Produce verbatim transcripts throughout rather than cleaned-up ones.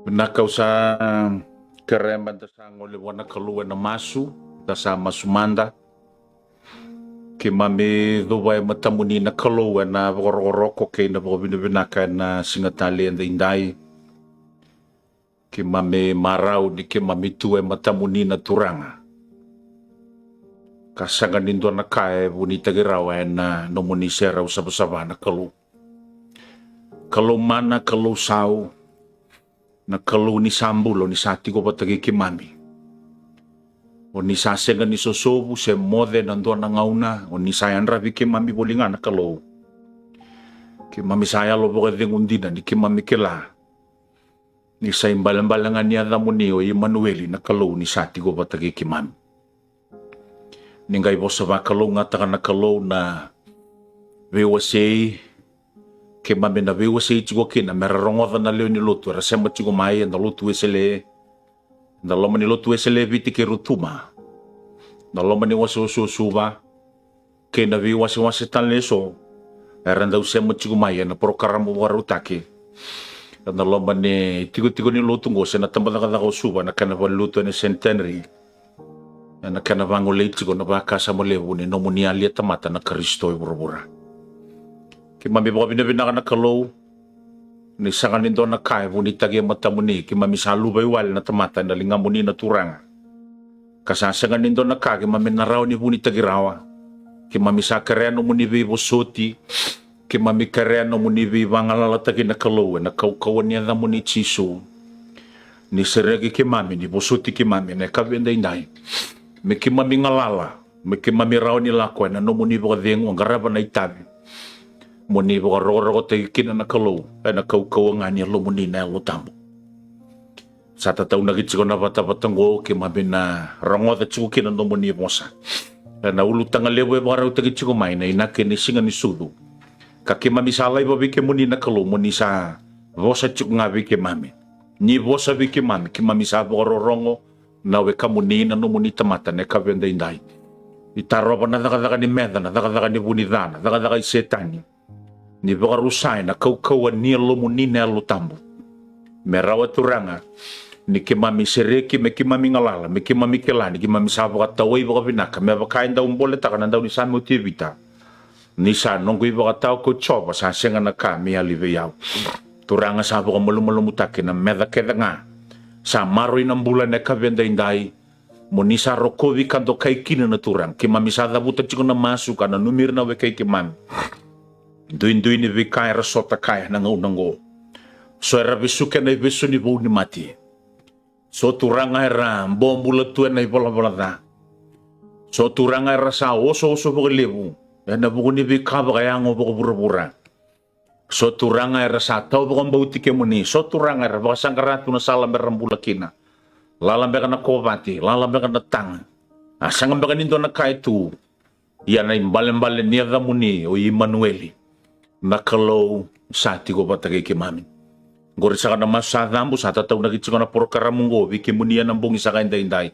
Vinaka, au sa kerea meda sa gole vua na Kalou ena masu. Da sa masu mada. Keimami cuva e matamuni na Kalou ena vakarokoroko kei na vakavinavinaka ena siga talei edaidai. Keimami marau ni keimami tu e matamuni na Turaga, ka sega ni dua na ka e vunitaki rawa ena nomuni serau savasava na Kalou. Kalou mana, Kalou sau, na Kalou ni sa bula, o ni sa tiko vata kei keimami. O ni sa sega ni sosovu se moce ena dua na gauna, o ni sa yadravi keimami voli ga na Kalou. Keimami sa yalo vakacegu dina ni keimami kila ni sa ibalebale ga ni yacamuni o Imanueli, na Kalou ni sa tiko vata kei keimami. Ni qai vosa vakalougatataka na Kalou na veiwasei keimami na veiwasei tiko kina me ra rogoca na lewe ni lotu era sema tiko mai ena Lotu Wesele, na loma ni Lotu Wesele e Viti kei Rotuma, na loma ni wasewase o Suva, kei na veiwasewase tale eso era dau sema tiko mai ena porokaramu vakarautaki ena loma ni tikotiko ni lotu oqo se na tabacakacaka o Suva, na kena valenilotu ena Centenary, ena kena vagolei tiko na vakasama levu ni nomuni a lia tamata na Karisito e vuravura. Keimami vakavinavinaka na Kalou ni sega ni dua na ka e vunitaki e matamuni. Keimami sa luvaiwale na tamata ena ligamuni na Turaga, ka sa sega ni dua na ka keimami na rawa ni vunitaki rawa. Keimami sa kerea nomuni veivosoti, keimami kerea nomuni veivagalalataki na Kalou ena kaukauwa ni yacamuni Jisu. Ni sereki keimami, ni vosoti keimami ena yakavi edaidai, me keimami galala, me keimami rawa ni lako ena nomuni vakacegu, qarava na itavi mo ni vakarokorokotaki kina na Kalou ena kaukauwa ga ni Yalomuni na Yalo Tabu. Sa tataunaki tiko na vatavata oqo, keimami na rogoca tiko kina na nomuni vosa ena ulutaga levu e vakarautaki tiko mai, na inaki ni Siga ni Sucu. Ka keimami sa laiva vei kemuni na Kalou mo ni sa vosa tiko ga vei keimami. Ni vosa vei keimami, keimami sa vakarorogo na wekamuni na nomuni tamata na yakavi edaidai. Ni tarova na cakacaka ni meca, na cakacaka ni vu ni ca, na cakacaka i Setani, ni vakarusa ena kaukauwa ni Yalomuni na Yalo Tabu. Me rawa Turaga ni keimami sereki, me keimami galala, me keimami kila ni keimami sa vakatawai vakavinaka, me vaka e dau boletaka na daunisame o Tevita: Ni sa noqu ivakatawa ko Jiova, sa sega na ka me yali vei au. Turaga, sa vakamalumalumutaki na meca kece ga sa maroroi na bula ena yakavi edaidai. Mo ni sa rokovi ka dokai kina na Turaga. Keimami sa cavuta tiko na masu ka nanumi ira na wekai keimami. Duidui ni veika era sota kaya ena gauna oqo. So era vesuki ena ivesu ni vou ni mate. So Turaga era bobula tu ena ivalavala ca. So Turaga era sa osooso vakalevu ena vuku ni veika vakayago vakavuravura. So Turaga era sa tawa vakabauti kemuni. So Turaga era vakasaqara tu na sala me ra bula kina. Lala beka na kovati, lala beka na taga. A sega beka ni dua na ka e tu. Ia na ibalebale ni yacamuni o Imanueli, na Kalou sa tiko vata kei keimami. Qori saka na masu sa cabu, sa tataunaki tiko na porokaramu oqo vei kemuni ena bogi saka edaidai.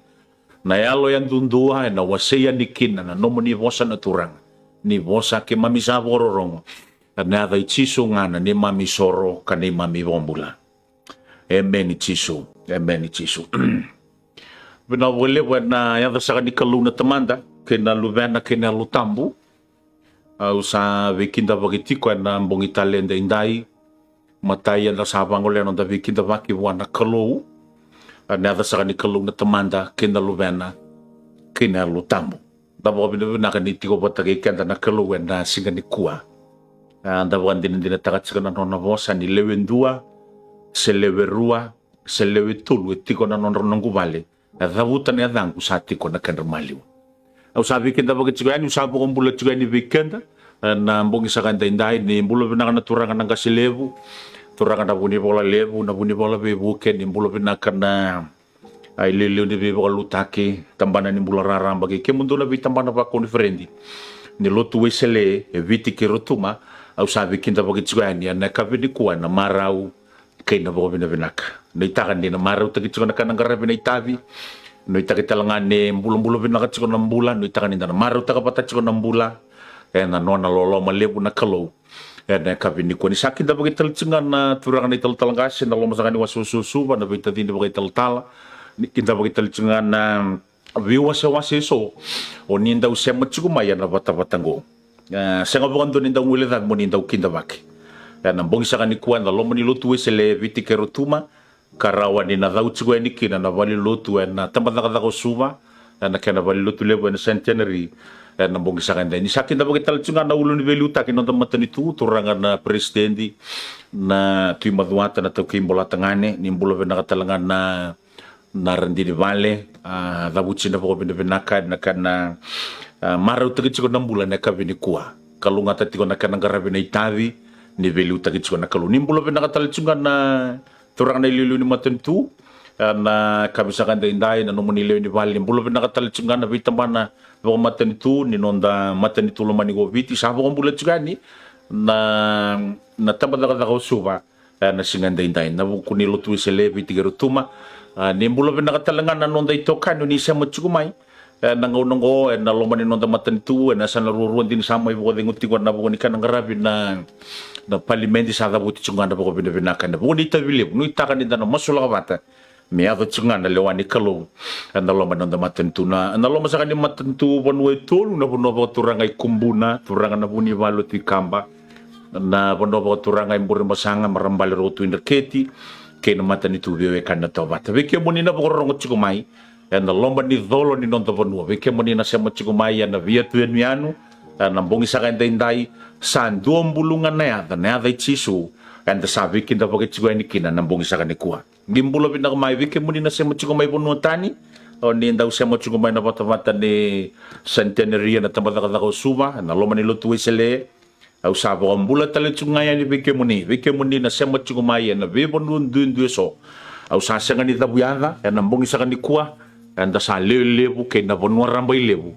Na yalo yadudua ena wasei yani kina na nomuni vosa na Turaga. Ni vosa keimami sa vakarorogo. Ena yaca i Jisu ga na neimami isoro ka neimami ivakabula. Emeni Jisu, emeni Jisu. Vinaka vakalevu ena yaca saka ni Kalou na Tamada, kei na Luvena, kei na Yalo Tabu. Au sa veikidavaki tiko ena bogi tale edaidai. Matai eda sa vagolea noda veikidavaki vua na Kalou ena yaca saka ni Kalou na Tamada, kei na Luvena, kei na Yalo Tabu. Da vakavinavinaka ni tiko vata kei keda na Kalou ena siga nikua. A, da vakadinadinataka tiko na nona vosa ni lewe dua, se lewe rua, se lewe tolu e tiko na nodra noqu vale, e cavuta na yacaqu sa tiko na kedra maliwa. Au sa veikidavaki tiko yani, au sa vakabula tiko yani vei keda, e, na bogi saka edaidai, ni bula vinaka na turaga na qase levu, turaga na Vunivalu Levu, na Vunivalu Veivuke, ni bula vinaka na, a, iliuliu ni veivakalotutaki, tabana ni bula raraba kei kemudou na veitabana vakoniferedi ni lotu Wesele e Viti kei Rotuma. Au sa veikidavaki tiko yani ena yakavi nikua ena marau kei na vakavinavinaka. Nuitaka ni na marautaki tiko na ka na qaravi na itavi. Nuitaki tale ga ni bulabula vinaka tiko na bula. Nuitaka ni da na marautaka vata tiko na bula ena nona loloma levu na Kalou. Ena yakavi nikua ni sa kidavaki tale tiko ga na turaga na italatala qase na loma saka ni wase o Suva, na veitacini vakaitalatala. Ni kidavaki tale tiko ga na veiwasewase eso o ni dau sema tiko mai ena vatavata qo. E, sega vakadua ni dau guilecavi mo ni dau kidavaki. Ena bogi saka nikua ena loma ni lotu Wesele e Viti kei Rotuma, ka rawa ni na cau tiko yani kina na valenilotu ena tabacakacaka o Suva, ena kena valenilotu levu ena Centenary. Ena bogi saka edai ni sa kidavaki tale tiko ga na ulu ni veiliutaki ni noda matanitu, turaga na peresitedi na Tui Macuata, na taukei Bolatagane, ni bula vinaka tale ga na na radini vale, a, cavuti na vakavinavinaka ena kena, a, marautaki tiko na bula ena yakavi nikua. Kalougata tiko na kena qaravi na itavi ni veiliutaki tiko na Kalou. Ni bula vinaka tale tiko ga na turaga na iliuliu ni matanitu, a, ena yakavi saka edaidai, na nomuni lewe ni vale, ni bula vinaka tale tiko ga na veitabana vakamatanitu ni noda matanitu lomani ko Viti, sa vakabula tiko yani na, na tabacakacaka o Suva. Ena siga edaidai, ena vuku ni lotu Wesele e Viti kei Rotuma. A, ni bula vinaka tale ga na noda itokani o ni sema tiko mai ena gauna oqo ena loma ni noda matanitu, ena yasana ruarua dina sa mai vakacegu tiko ena vuku ni kena qaravi na, na palimedi, sa cavuti tiko ga na vakavinavinaka ena vuku ni itavi levu. Nuitaka ni da na masulaka vata me yaco tiko ga na lewa ni Kalou ena loma ni noda matanitu. Na, ena loma saka ni matanitu vanua e tolu, na vanua vakaturaga i Kubuna, turaga na Vunivalu Tui Kaba, na vanua vakaturaga i Burebasaga, marama bale Roko Tui Dreketi, kei na matanitu veiwekani na Tovata. Vei kemuni na vakarorogo tiko mai ena loma ni colo ni noda vanua, vei kemuni na sema tiko mai ena veiyatuyanuyanu ena bogi saka edaidai, sa dua bulu ga na yaca, na yaca i Jisu, eda sa veikidavaki tiko yani kina ena bogi saka nikua. Ni bula vinaka mai vei kemuni na sema tiko mai vanua tani, o ni dau sema tiko mai na vatavata ni Centenary ena tabacakacaka o Suva ena loma ni lotu Wesele. Au sa vakabula tale tiko ga yani vei kemuni, vei kemuni na sema tiko mai ena veivanua duidui eso. Au sa sega ni cavuyaca ena bogi saka nikua, eda sa lewe levu kei na vanua rabailevu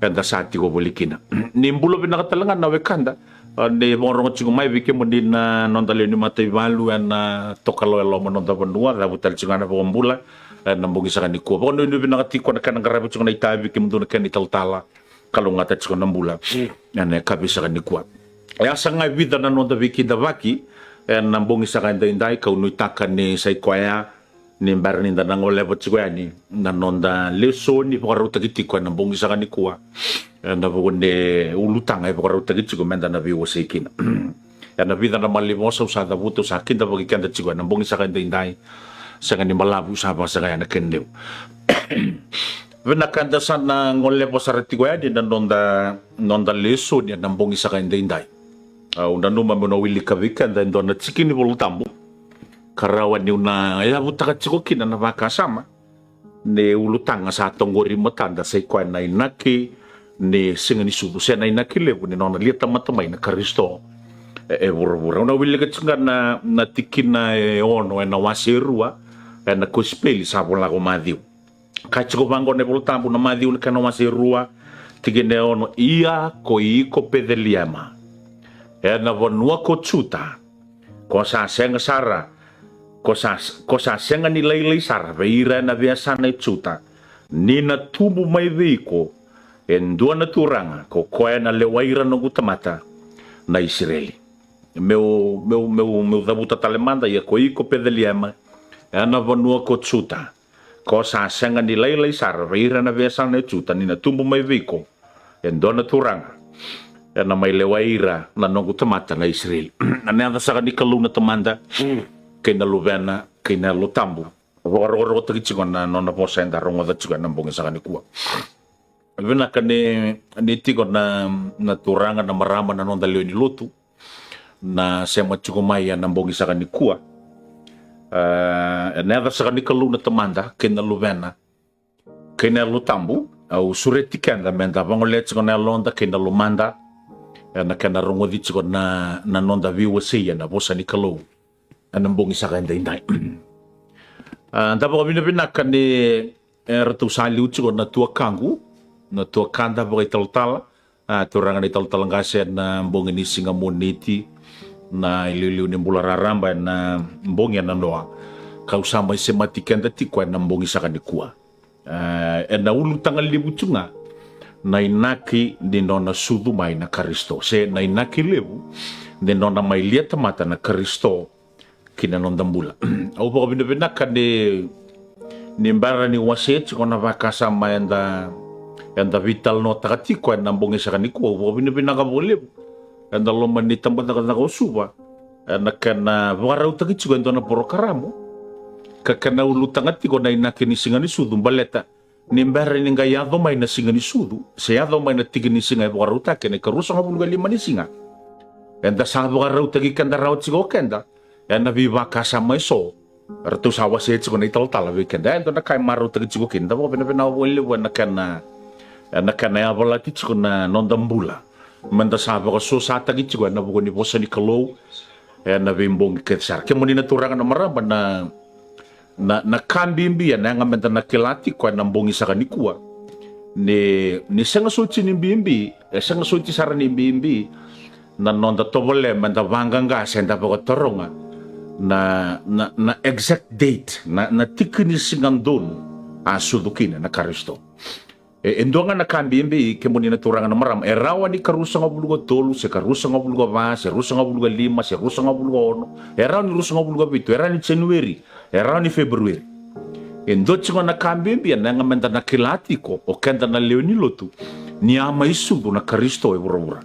eda sa tiko voli kina. Ni bula vinaka tale ga na wekada, a, ni vakarorogo tiko mai, vei kemuni na noda lewe ni mataivalu ena Tokalau e loma ni noda vanua, cavuta tale tiko ga na vakabula ena bogi saka nikua. Vakanuinui vinaka tiko na kena qaravi tiko na itavi, kemudou na kena italatala, kalougata tiko na bula ena yakavi saka nikua. E a sa ga vica na noda veikidavaki ena bogi saka edaidai, kau nuitaka ni sa i koya ni bera ni da na goleva tiko yani na noda lesoni vakarautaki tiko ena bogi saka nikua, ena vuku ni ulutaga e vakarautaki tiko meda na veiwasei kina. Ena vica na malanivosa au sa cavuta, au sa kidavaki keda tiko ena bogi saka edaidai. Sega ni balavu, sa vakasakaya na kena levu. Vinaka, eda sa na goleva sara tiko yani na noda, noda lesoni ena bogi saka edaidai. Au nanuma meu na wilika vei keda e dua na tiki ni Vola Tabu, ka rawa niu na yavutaka tiko kina na vakasama ni ulutaga sa toqori matada, sa i koya na inaki ni Siga ni Sucu, se na inaki levu ni nona lia tamata mai na Karisito e, e vuravura. Au na wilika tiko ga na, na tikina e ono ena wase e rua ena Kosipeli sa vola ko Maciu. Ka tiko vaqo na iVola Tabu, na Maciu na kena wase e rua, tikina e ono: Ia ko iko Peceliema, ena vanua ko Juta, ko sa sega sara, ko sa, ko sa sega ni lailai sara vei ira ena veiyasana e Juta, ni na tubu mai vei iko e dua na Turaga, ko koya na lewai ira noqu tamata na Isireli. Meu, meu, meu, meu cavuta tale mada: Ia ko iko Peceliema, ena vanua ko Juta, ko sa sega ni lailai sara vei ira ena veiyasana e Juta, ni na tubu mai vei iko e dua na Turaga, ena mai lewai ira na noqu tamata na Isireli. Na yaca saka ni Kalou na Tamada, kei na Luvena, kei na Yalo Tabu. Vakarokorokotaki tiko na nona vosa eda rogoca tiko ena bogi saka nikua. Vinaka ni, ni tiko na, na turaga, na marama, na noda lewe ni lotu na sema tiko mai ena bogi saka nikua. E, ena yaca saka ni Kalou na Tamada kei na Luvena kei na Yalo Tabu, au sureti keda meda vagolea tiko na yaloda kei na lomada ena kena rogoci tiko na, na noda veiwasei ena vosa ni Kalou ena bogi saka edaidai. A, da vakavinavinaka ni, e, ratou sa liu tiko na tuakaqu, na tuakada vakaitalatala, a, turaga na italatala qase ena bogi ni siga Moniti, na iliuliu ni bula raraba ena bogi ena noa, kau sa mai semati keda tiko ena bogi saka nikua. E, ena ulutaga levu tu ga na inaki ni nona sucu mai na Karisito, se na inaki levu ni nona mai lia tamata na Karisito ki na noda bula. Au vakavinavinaka ni, ni bera ni wasea tiko na vakasama eda, eda veitalanoataka tiko ena bogi saka nikua. Au vakavinavinaka vakalevu ena loma ni tabacakacaka o Suva ena kena vakarautaki tiko e dua na porokaramu ka kena ulutaga tiko na inaki ni siga ni sucu, baleta ni bera ni qai yaco mai na siga ni sucu, se yaco mai na tiki ni siga e vakarautaki ena ikaruasagavulu ka lima ni siga, eda sa vakarautaki keda rawa tiko o keda ena veivakasama eso eratou sa wasea tiko na italatala vei keda. E dua na ka e marautaki tiko kina, da vakavinavinaka vakalevu ena kena, ena kena yavalati tiko na noda bula meda sa vakasosataki tiko ena vuku ni vosa ni Kalou ena veibogi kece sara. Kemuni na turaga na marama, na, na, na ka bibi ena yaga meda na kila tiko ena bogi saka nikua ni, ni sega soti ni bibi, e sega soti sara ni bibi na noda tovolea meda vaqaqa se da vakataroga na, na, na exact date, na, na tiki ni siga donu a sucu kina na Karisito. E, e dua ga na ka bibi, kemuni na turaga na marama, e rawa ni karuasagavulu ka tolu se karuasagavulu ka va se ruasagavulu ka lima se ruasagavulu ka ono, e rawa ni ruasagavulu ka vitu, e rawa ni January, e rawa ni February. E dua tiko na ka bibi ena yaga meda na kila tiko o keda na lewe ni lotu ni a mai sucu na Karisito e vuravura.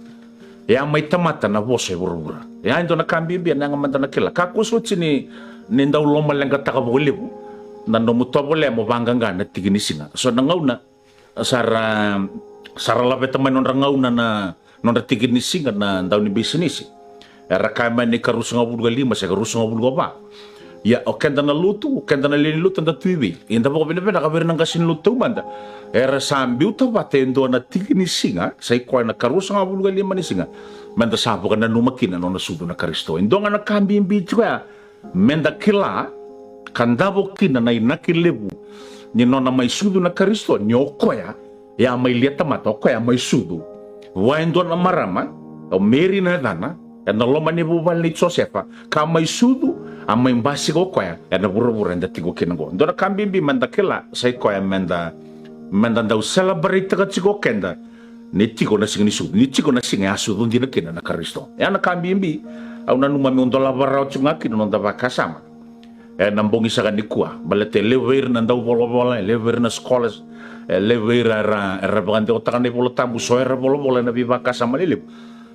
E a mai tamata na vosa e vuravura. E a dua na ka bibi ena yaga meda na kila. Kakua soti ni, ni dau lomaleqataka vakalevu na nomu tovolea mo vaqaqa na tiki ni siga. So na gauna sa ra, sa ra laveta mai nodra gauna na, nodra tiki ni siga na dau ni bisinisi. Era kaya mai ni karuasagavulu ka lima se karuasagavulu ka va. Ia o keda na lotu, o keda na lewe ni lotu, eda tu i vei? Ia da vakavinavinaka vei ira na qase ni lotu taumada era sa biuta vata e dua na tiki ni siga, sa i koya na karuasagavulu ka lima ni siga, meda sa vakananuma kina na nona sucu na Karisito. E dua ga na ka bibi tiko ya meda kila ka davo kina na inaki levu ni nona mai sucu na Karisito, ni o koya e a mai lia tamata, o koya a mai sucu vua e dua na marama, o Meri na yacana, ena loma ni vuvale nei Josefa, ka mai sucu, a mai basika o koya ena vuravura eda tiko kina oqo. Dua na ka bibi meda kila, sa i koya meda, meda dau celebrate-taka tiko o keda ni tiko na siga ni sucu, ni tiko na siga e a sucu dina kina na Karisito. E a na ka bibi au nanuma meu dolava rawa tiko ga kina na noda vakasama ena bogi saka nikua, baleta e levu vei ira na dauvolavola, e levu vei ira na scholars, e levu vei ira era, era vakadewataka na iVola Tabu, so era volavola ena veivakasama lelevu.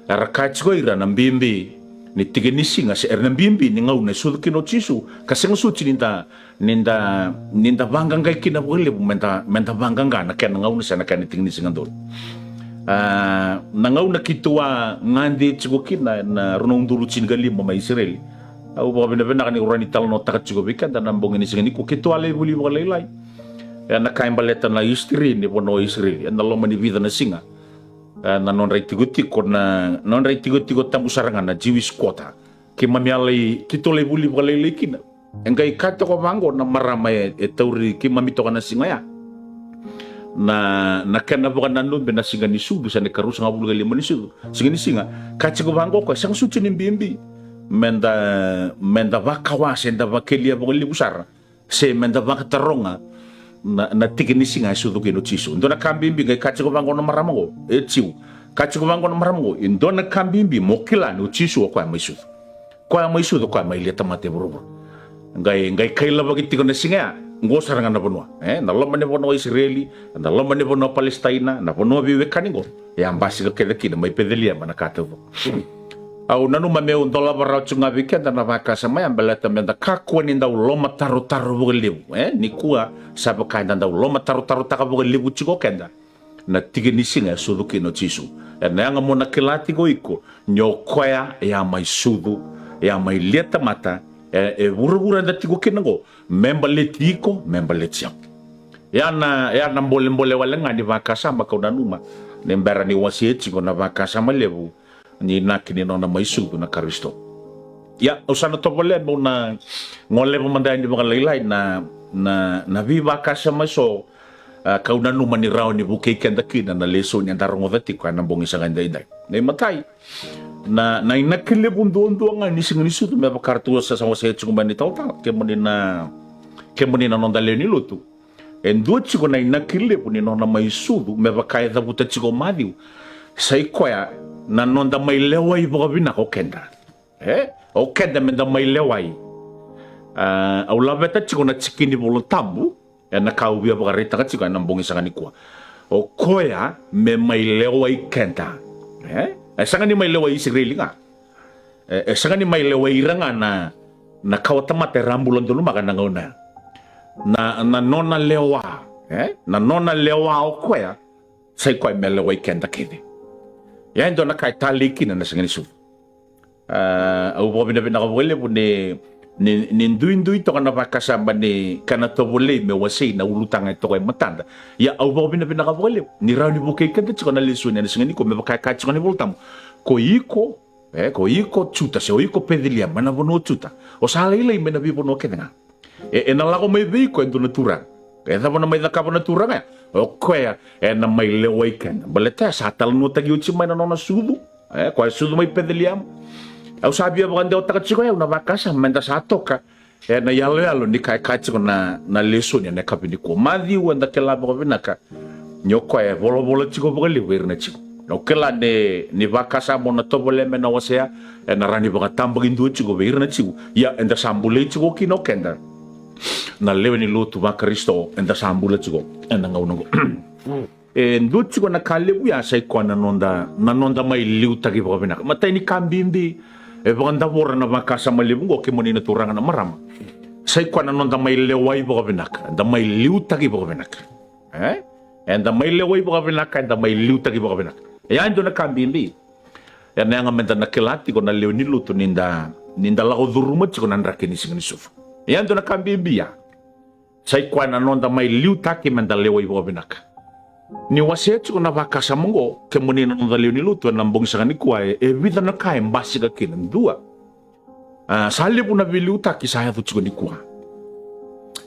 Era kaya tiko o ira na bibi ni tiki ni siga, se era na bibi ni gauna e sucu kina o Jisu, ka sega soti ni da, ni da, ni da vaqaqai kina vakalevu meda, meda vaqaqa na kena gauna se na kena tiki ni siga donu. A, na gauna keitou a gade tiko kina ena rua na udolu tinikalima mai Isireli. Au vakavinavinaka niu rawa ni talanoataka tiko vei keda na bogi ni siga nikua, keitou a lai vuli vakalailai ena ka e baleta na history ni vanua o Isireli ena loma ni vica na siga. E, na nodra itikotiko, na nodra itikotiko tabu sara ga na Jewish Quarter. Keimami a lai, keitou lai vuli vakalailai kina. E qai kaya toka vaqo na marama e, e tauri keimami toka na siga ya, na, na kena vakananumi na siga ni sucu, sa na ikaruasagavulu ka lima ni sucu, siga ni siga. Kaya tiko vaqo o koya, sega soti ni bibi meda, meda vakawa se da vakelia vakalevu sara, se meda vakataroga na, na tiki ni siga e sucu kina o Jisu. Dua na ka bibi, qai kaya tiko vaqo na marama oqo, e Jiu. Kaya tiko vaqo na marama oqo, e dua na ka bibi mo kila ni o Jisu o koya mai sucu. Koya mai sucu, koya mai lia tamata e vuravura. Qai, qai kailavaki tiko na siga ya, oqo sara ga na vanua, e, na loma ni vanua o Isireli, na loma ni vanua o Palesitaina, na vanua veiwekani oqo. E a basika kece kina mai Peceliema na ka taucoko. Au nanuma meu dolava rawa tiko ga vei keda na vakasama ya, baleta meda kakua ni dau lomatarotaro vakalevu, e? Nikua sa vaka eda dau lomatarotarotaka vakalevu tiko o keda na tiki ni siga e sucu kina o Jisu. Ena yaga mo na kila tiko iko ni o koya e a mai sucu, e a mai lia tamata e, e vuravura eda tiko kina oqo, me baleti iko, me baleti au. Ia na, ia na bolebole wale ga ni vakasama kau nanuma ni bera ni wasea tiko na vakasama levu ni inaki ni nona mai sucu na Karisito. Ia, au sa na tovolea meu na goleva mada yani vakalailai na, na, na veivakasama eso, a, kau nanuma ni rawa ni vukei keda kina na lesoni eda rogoca tiko ena bogi saka edaidai. Na imatai, na, na inaki levu duadua ga ni siga ni sucu, me vaka ratou sa, sa wasea tiko mai na italatala, kemuni na, kemuni na noda lewe ni lotu. E dua tiko na inaki levu ni nona mai sucu, me vaka e cavuta tiko o Maciu. Sa i koya na noda mai lewai vakavinaka o keda. E? O keda meda mai lewai. A, au laveta tiko na tiki ni Vola Tabu, ena ka au via vakaraitaka tiko ena bogi saka nikua. O koya me mai lewai keda. E? E sega ni mai lewai Isireli ga. E, e sega ni mai lewai ira ga na, na kawatamata era a bula donumaka ena gauna ya. Na, na nona lewa, e? Na nona lewa o koya, sa i koya me lewai keda kece. Ia e dua na ka e talei kina na siga ni sucu. A, au vakavinavinaka vakalevu ni, ni, ni duidui toka na vakasama ni kena tovolei me wasei na ulutaga e toka e matada. Ia au vakavinavinaka vakalevu ni rawa ni vukei keda tiko na lesoni ena siga nikua, me vaka e kaya tiko na iVola Tabu. Ko iko, e, ko iko Juta, se o iko Peceliema, mai na vanua o Juta, o sa lailai mai na veivanua kece ga. E, ena lako mai vei iko e dua na turaga. E cava na mai cakava na turaga ya? O koya ena mai lewai keda. Baleta ya sa talanoataki oti mai na nona sucu. E, koya e sucu mai Peceliema. Au sa via vakadewataka tiko ya, au na vakasama meda sa toka ena iyaloyalo ni ka e kaya tiko na, na lesoni ena yakavi nikua. Maciu eda kila vakavinaka ni o koya e volavola tiko vakalevu vei ira na Jiu. Au kila ni, ni vakasama o na tovolea me na wasea, ena rawa ni vakatabakidua tiko vei ira na Jiu. Ia eda sa bulai tiko kina o keda na lewe ni lotu vaKarisito, eda sa bula tiko ena gauna oqo. E dua tiko na ka levu ya sa i koya na noda, na noda mai liutaki vakavinaka. Matai ni ka bibi e vakadavora na vakasama levu oqo, kemuni na turaga, na marama. Sa i koya na noda mai lewai vakavinaka, da mai liutaki vakavinaka. E? Eda mai lewai vakavinaka, eda mai liutaki vakavinaka. E a dua na ka bibi. Ena yaga meda na kila tiko na lewe ni lotu ni da, ni da lako curuma tiko na draki ni siga ni sucu. E a dua na ka bibi ya. Sa i koya na noda mai liutaki meda lewai vakavinaka. Ni wasea tiko na vakasama oqo, kemuni na noda lewe ni lotu ena bogi saka nikua, e, e vica na ka e basika kina. Dua. A, sa levu na veiliutaki sa yaco tiko nikua.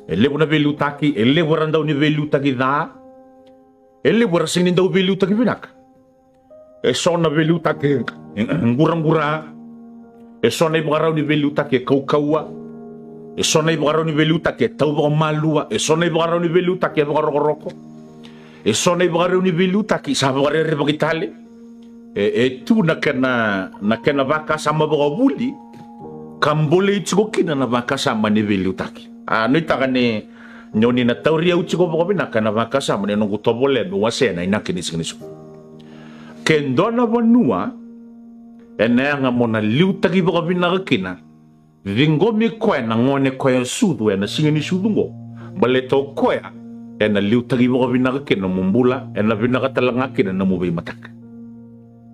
E levu na veiliutaki, e levu era dau ni veiliutaki ca. E levu era sega ni dau veiliutaki vinaka. E so na veiliutaki e, e, e quraqura. E so na ivakarau ni veiliutaki e kaukauwa. E so na ivakarau ni veiliutaki e tau vakamalua. E so na ivakarau ni veiliutaki e vakarokoroko. E so na ivakarau ni veiliutaki sa vakarerevaki tale. E, e tu na kena, na kena vakasama vakavuli ka bolei tiko kina na vakasama ni veiliutaki. A, nuitaka ni, ni o ni na tauri au tiko vakavinaka ena vakasama ni noqu tovolea meu wasea na inaki ni siga ni sucu. Ke dua na vanua ena yaga mo na liutaki vakavinaka kina, ciqomi koya na gone koya e sucu ena siga ni sucu oqo. Baleta o koya ena liutaki vakavinaka kina nomu bula, ena vinaka tale ga kina nomu veimataka.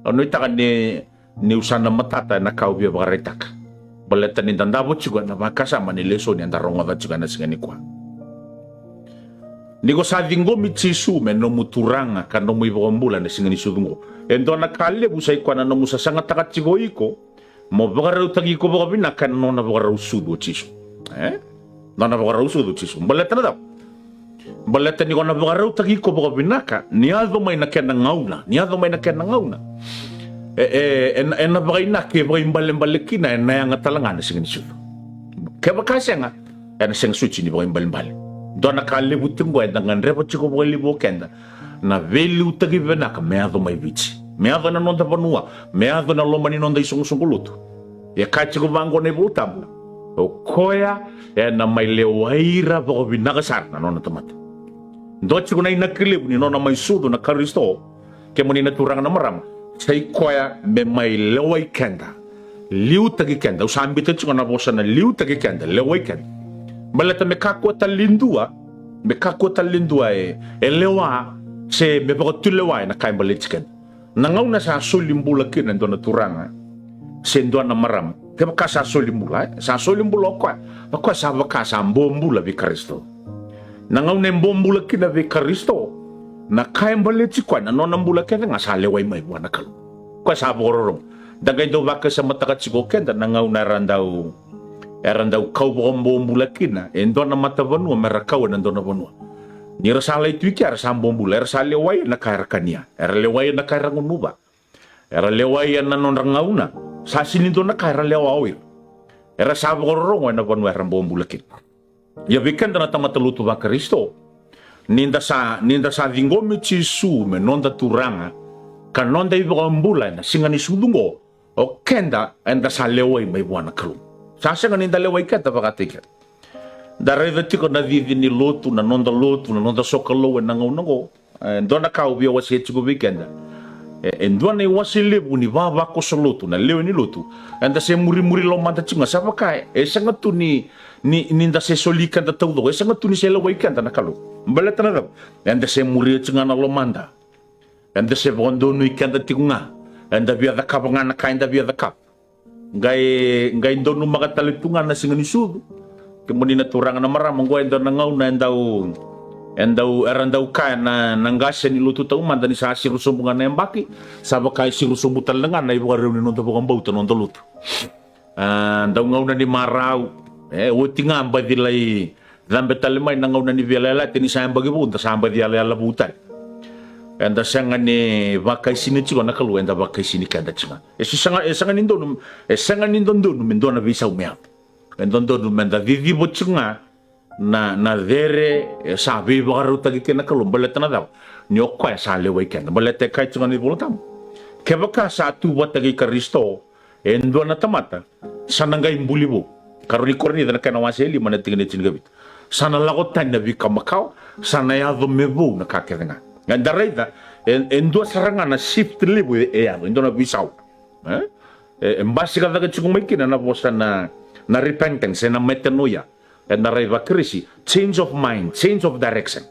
Au nuitaka ni, niu sa na matata ena ka au via vakaraitaka. Baleta ni da davo tiko ena vakasama ni lesoni eda rogoca tiko ena siga nikua. Ni ko sa ciqomi Jisu me nomu Turaga ka nomu iVakabula ena siga ni sucu oqo, e dua na ka levu sa i koya na nomu sasagataka tiko iko, mo vakarautaki iko vakavinaka ena nona vakarau sucu o Jisu. E? Nona vakarau sucu o Jisu. Baleta na cava? Baleta ni ko na vakarautaki iko vakavinaka, ni yaco mai na kena gauna, ni yaco mai na kena gauna, e, e, ena, ena vakainaki e vakaibalebale kina ena yaga tale ga na siga ni sucu. Kevaka sega, ena sega soti ni vakaibalebale. Dua na ka levu tiko oqo eda gadreva tiko vakalevu o keda, na veiliutaki vinaka me yaco mai Viti, me yaco ena noda vanua, me yaco ena loma ni noda isoqosoqo lotu. Ia kaya tiko vaqo na iVolatabu, o koya ena mai lewai ira vakavinaka sara na nona tamata. Dua tiko na inaki levu ni nona mai sucu na Karisito, kemuni na turaga, na marama, sa i koya me mai lewai keda, liutaki keda. Au sa biuta tiko na vosa na liutaki keda, lewai keda. Baleta me kakua tale ni dua, me kakua tale ni dua e, e lewa, se me vakatulewa ena ka e baleti keda. Na gauna sa soli bula kina e dua na turaga se dua na marama, kevaka sa soli bula, e, sa soli bula o koya, o koya sa vaka sa bobula vei Karisito. Na gauna e bobula kina vei Karisito, na ka e baleti koya, na nona bula kece ga sa lewai mai vua na Kalou. Koya sa vakarorogo. Da qai dau vakasamataka tiko o keda na gauna era dau, era dau kau vakabobula kina e dua na matavanua me ra kau ena dua na vanua. Ni ra sa lai tu i kea era sa bobula, era sa lewai ena ka era kania, era lewai ena ka era gunuva, era lewai ena nodra gauna. Sa sega ni dua na ka era lewa o ira. Era sa vakarorogo ena vanua era bobula kina. Ia vei keda na tamata lotu vaKarisito, ni da sa, ni da sa ciqomi Jisu me noda Turaga ka noda iVakabula ena Siga ni Sucu oqo, o keda eda sa lewai mai vua na Kalou. Sa sega ni da lewai keda vakataki keda. Da raica tiko na cici ni lotu, na noda lotu, na noda sokalou ena gauna oqo. E dua na ka au via wasea tiko vei keda. E, e dua na iwase levu ni vavakoso lotu, na lewe ni lotu. Eda se murimuri lomada tiko ga, sa vaka e sega tu ni, ni, ni da se soli keda taucoko, e sega tu ni se lewai keda na Kalou. Baleta na cava? Eda se muria tiko ga na lomada. Eda se vakadonui keda tiko ga. Eda via cakava ga na ka eda via cakava. Qai, qai donumaka tale tu ga na Siga ni Sucu. Kemuni na turaga, na marama, oqo e dua na gauna e dau, e dau, era dau kaya na, na qase ni lotu taumada, ni sa siro sobu ga na yabaki, sa vaka e siro sobu tale ga na ivakarau ni noda vakabauta, noda lotu. A, dau gauna ni marau, e, oti ga baci lai cabe tale mai na gauna ni veiyalayalati, ni sa yabaki vou da sa baci yalayala vou tale. Eda sega ni vakaisini tiko na Kalou, eda vakaisini keda tiko ga. E sega, e sega ni donu, e sega ni dodonu me dua na veisau me yaco. E dodonu me da ciciva tiko ga na, na cere e sa veivakarautaki kei na Kalou. Baleta na cava? Ni o koya sa lewai keda. Baleta e kaya tiko ga na iVola Tabu, kevaka sa tu vata kei Karisito e dua na tamata, sa na qai buli vou. Karua ni Korinica na kena wase e lima na tikina e tinikavitu. Sa na lako tani na veika makawa, sa na yaco me vou na ka kece ga. Eda raica e, e dua sara ga na shift levu e, e yaco, e dua na veisau. E? E, e basika cake tiko mai kina na vosa na, na repentance, e na metanoia. Eda rai vaKirisi, change of mind, change of direction.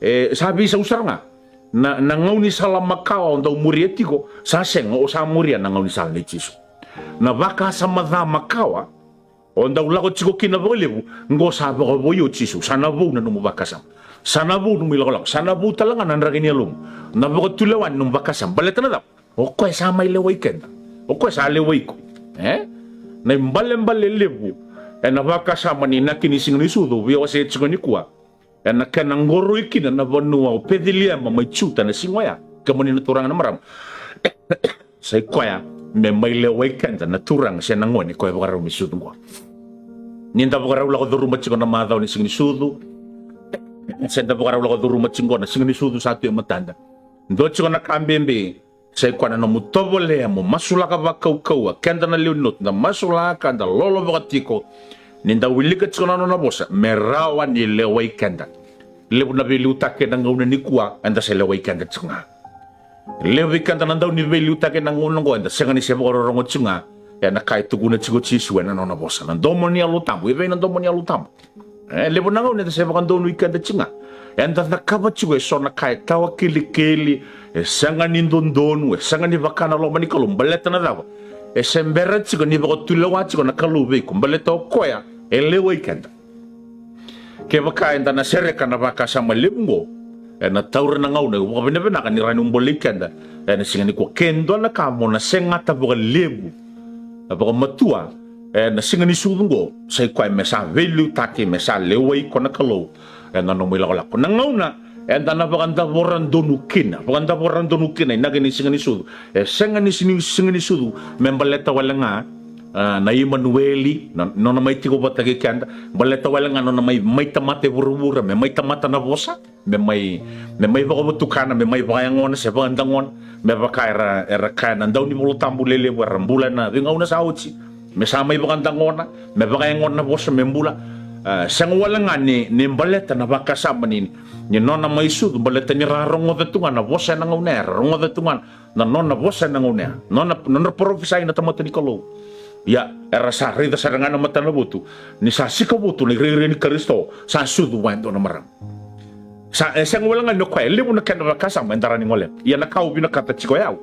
E, sa veisau sara ga. Na, na gaunisala makawa o dau muria tiko, sa sega, o sa muria na gaunisala nei Jisu. Na vakasama ca makawa o dau lako tiko kina vakalevu, qo sa vakavoui o Jisu, sa na vou na nomu vakasama. Sa na vou nomu ilakolako, sa na vou tale ga na draki ni yalomu. Na vakatulewa ni nomu vakasama. Baleta na cava? O koya sa mai lewai keda. O koya sa lewai iko. E? Na ibalebale levu ena vakasama ni inaki ni Siga ni Sucu, au via wasea tiko nikua. Ena kena qoroi kina na vanua o Peceliema mai Juta na siga oya. Kemuni na turaga, na marama. Sa i koya me mai lewai keda na turaga se na gone ko e vakarau me sucu qo. Ni da vakarau lako curuma tiko na macawa ni Siga ni Sucu, se da vakarau lako curuma tiko na Siga ni Sucu sa tu e matada. Dua tiko na ka bibi, sa i koya na nomu tovolea mo masulaka vakaukauwa, keda na lewe ni lotu, da masulaka, da lolo vakatiko, ni da wilika tiko na nona vosa, me rawa ni lewai keda. Levu na veiliutaki ena gauna nikua, eda se lewai keda tiko ga. Levu vei keda na dau ni veiliutaki ena gauna oqo, eda sega ni se vakarorogo tiko ga ena ka e tukuna tiko o Jisu ena nona vosa. Na domo ni Yalo Tabu, e vei na domo ni Yalo Tabu? E, levu na gauna eda se vakadonui keda tiko ga. Eda cakava tiko eso na ka e tawa kilikili, e sega ni dodonu, e sega ni vaka na loma ni Kalou. Baleta na cava? E se bera tiko ni vakatulewa tiko na Kalou vei iko. Baleta o koya e lewai keda. Kevaka eda na sereka na vakasama levu oqo, ena taura na gauna, au vakavinavinaka ni rawa niu bolei keda ena siga nikua. Ke dua na ka mo na segata vakalevu, na vakamatua, ena Siga ni Sucu oqo, sa i koya me sa veiliutaki, me sa lewai iko na Kalou ena nomu ilakolako. Na gauna eda na vakadavora donu kina, vakadavora donu kina inaki ni Siga ni Sucu. E sega ni Siga ni, Siga ni Sucu me baleta wale ga, a, na Imanueli, na, nona mai tiko vata kei keda. Baleta wale ga nona mai, mai tamata e vuravura, me mai tamata na vosa, me mai, me mai vakavotukana, me mai vakayagona se vakadagona, me vaka era, era kaya na dau ni Vola Tabu lelevu era bula ena veigauna sa oti. Me sa mai vakadagona, me vakayagona na vosa, me bula. A, sega wale ga ni, ni baleta na vakasama ni, ni nona mai sucu, baleta ni ra rogoca tu ga na vosa ena gauna ya, ra rogoca tu ga na nona vosa ena gauna ya, nona, nona parofisai na tamata ni Kalou. Ia, era sa raica sara ga na matanavotu ni sa sika votu na irairai ni Karisito, sa sucu vua e dua na marama. Sa e sega wale ga ni o koya, e levu na kena vakasama eda rawa ni goleva. Ia na ka au vinakata tiko o yau,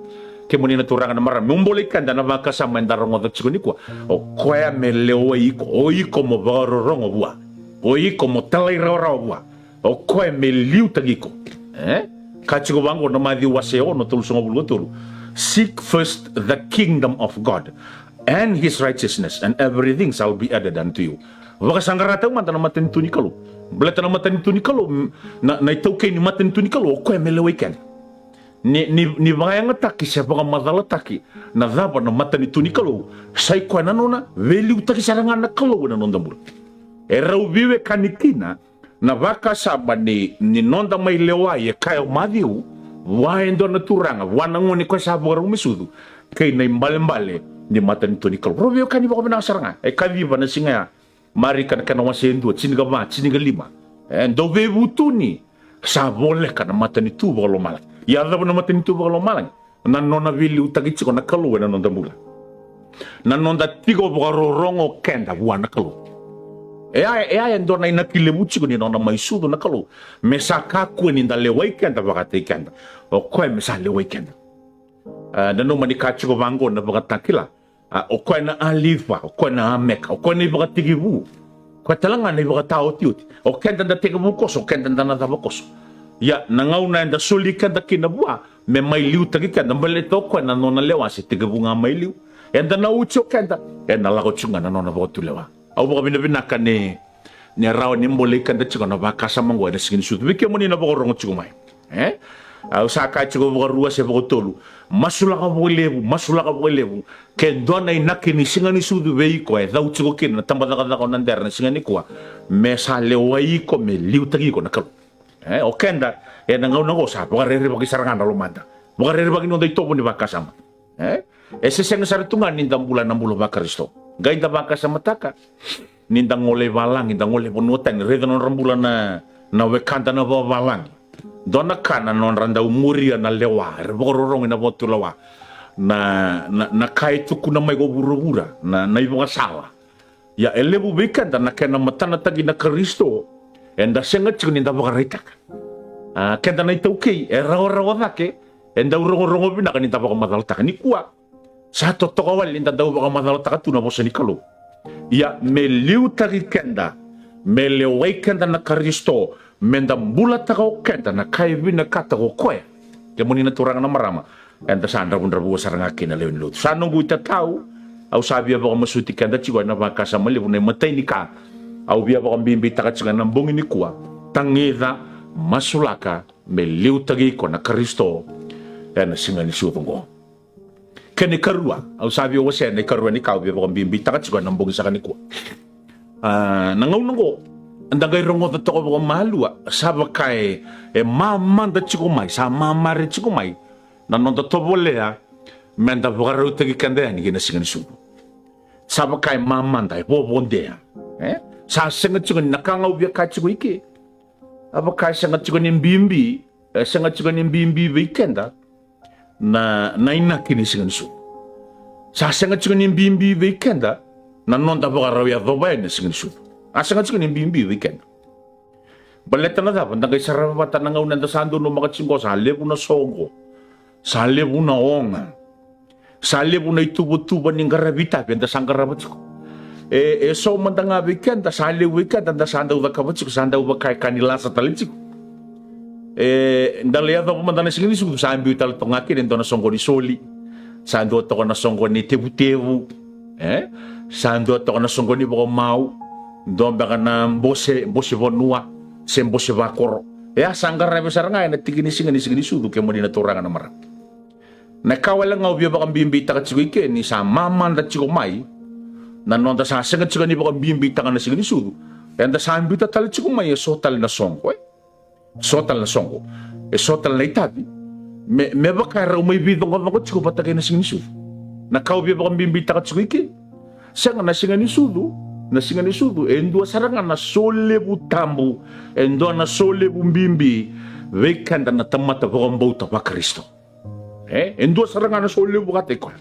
kemuni na turaga na marama, meu bolei keda na vakasama eda rogoca tiko nikua. O koya me lewai iko, o iko mo vakarorogo vua, o iko mo talairawarawa vua, o koya me liutaki iko. E ka tiko vaqo na Maciu wase ono, tolusagavulu ka tolu: "Seek first the kingdom of God and his righteousness, and everything shall be added unto you." Vakasaqara taumada na matanitu ni Kalou. Baleta na matanitu ni Kalou, m-, na, na itaukei ni matanitu ni Kalou, o koya me lewai keda. Ni, ni, ni vakayagataki se vakamacalataki na cava na matanitu ni Kalou, sa i koya na nona veiliutaki sara ga na Kalou ena noda bula. E rau veiwekani kina na vakasama ni, ni noda mai lewai, e kaya o Maciu, vua e dua na turaga, vua na gone koya sa vakarau me sucu, kei na ibalebale ni matanitu ni Kalou. Rau veiwekani vakavinaka sara ga. E kaciva na siga ya, Marika na kena wase e dua, tinikava, tinikalima. E dau veivutuni sa voleka na matanitu vakalomalagi. Ia cava na matanitu vakalomalagi? Na nona veiliutaki tiko na Kalou ena noda bula. Na noda tiko vakarorogo keda vua na Kalou. E a, e a e dua na inaki levu tiko ni nona mai sucu na Kalou, me sa kakua ni da lewai keda vakataki keda. O koya me sa lewai keda. A, nanuma ni ka tiko vaqo na Vakatakila. A, o koya na Alifa, o koya na Ameka, o koya na ivakatekivu, o koya tale ga na ivakataotioti. O keda da tekivu koso, o keda da na cava koso. Ia na gauna eda soli keda kina vua, me mai liutaki keda, baleta o koya na nona lewa se tekivu ga mai liu. Eda na oti o keda, ena lako tiko ga na nona vakatulewa. Au vakavinavinaka ni, ni rawa ni bolei keda tiko na vakasama oqo ena siga ni sucu. Vei kemuni na vakarorogo tiko mai, e, au sa kaya tiko vakarua se vakatolu, masulaka vakalevu, masulaka vakalevu. Ke dua na inaki ni siga ni sucu vei iko, e cau tiko kina na tabacakacaka o Nadera na siga nikua, me sa lewai iko, me liutaki iko na Kalou. E, o keda ena gauna oqo sa vakarerevaki sara ga na lomada, vakarerevaki noda itovo ni vakasama. E, e se sega sara tu ga ni da bula na bula vaKarisito. Qai da vakasamataka ni da gole i valagi, da gole i vanua tani, raica nodra bula na, na wekada na vakavalagi. Dua na ka na nodra dau muria na lewa, era vakarorogo ina vakatulewa, na, na, na ka e tukuna mai ko vuravura, na, na ivakasala. Ia e levu vei keda na kena matanataki na Karisito, eda sega tiko ni da vakaraitaka. A, keda na itaukei, e rawarawa cake, e dau rogorogo vinaka ni da vakamacalataka. Nikua sa totoka wale ni da dau vakamacalataka tu na vosa ni Kalou. Ia me liutaki keda, me lewai keda na Karisito, me da bulataka o keda na ka e vinakata ko koya. Kemuni na turaga na marama, eda sa dravudravua sara ga kei na lewe ni lotu. Sa noqu itatau, au sa via vakamasuti keda tiko ena vakasama levu, na imatai ni ka au via vakabibitaka tiko ena bogi nikua: tagica, masulaka, me liutaki iko na Karisito ena siga ni sucu oqo. Kena ikarua, au sa via wasea na ikarua ni ka au via vakabibitaka tiko ena bogi saka nikua. A, na gauna oqo, da qai rogoca toka vakamalua, sa vaka e, e mamada tiko mai, sa mamare tiko mai na noda tovolea me da vakarautaki keda yani ki na siga ni sucu. Sa vaka e mamada, e vovodea. E? Sa sega tiko ni, na ka ga au via kaya tiko i ke, a vaka e sega tiko ni bibi, e sega tiko ni bibi vei keda na, na inaki ni siga ni sucu. Sa sega tiko ni bibi vei keda na noda vakarau yacova yani na siga ni sucu. A sega tiko ni bibi vei keda. Baleta na cava? Da qai sarava vata na gauna eda sa donumaka tiko, sa levu na soqo, sa levu na oga, sa levu na ituvatuva ni qaravi itavi eda sa qarava tiko. E, e so mada ga vei keda, sa levu vei keda da sa dau cakava tiko, sa dau vaka e ka ni lasa tale tiko. E, da lai yacova mada na siga ni sucu, sa biu tale toka ga kina e dua na soqo ni soli, sa dua toka na soqo ni tevutevu, e, sa dua toka na soqo ni vakamau, dua beka na bose, bose vanua se bose vakoro. E a sa qaravi sara ga ena tiki ni siga ni, siga ni sucu, kemuni na turaga na marama. Na ka wale ga au via vakabibitaka tiko i ke, ni sa mamada tiko mai na noda sa sega tiko ni vakabibitaka na siga ni sucu, eda sa biuta tale tiko mai e so tale na soqo, e? So tale na soqo, e so tale na itavi, me, me vaka e rau mai veicoqacoqa tiko vata kei na siga ni sucu. Na ka au via vakabibitaka tiko i ke, sega, na siga ni sucu, na siga ni sucu e dua sara ga na solevu tabu, e dua na solevu bibi vei keda na tamata vakabauta vaKarisito. E, e dua sara ga na solevu vakataki koya.